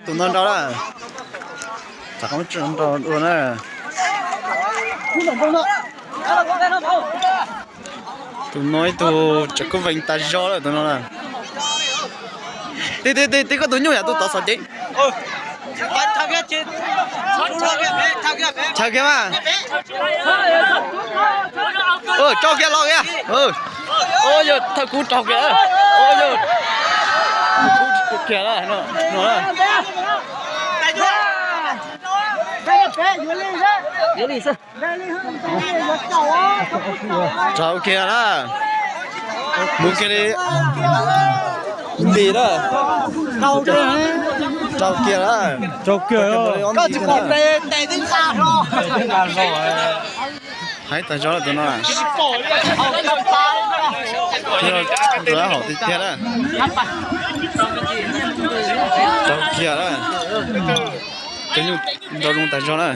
Tus no nrau na. Nrau dua na. Tus no ib tug tseem kub vees tas zog lawm tus no na. Tib tib tib tib koj tus nyuj yam tus tod xov cev. Chaw kiag mas. Tso kiag los kiag. Yog thawj kub raug kiag. Yog kub kiag no. Raug kiag na. Mus kiag li nti na. Raug kiag na. Raug kiag. Haib tas zog tus no. Tus no hom tiag tiag na. Raug kiag na. Cov nyuj nrau zoo tas zog na.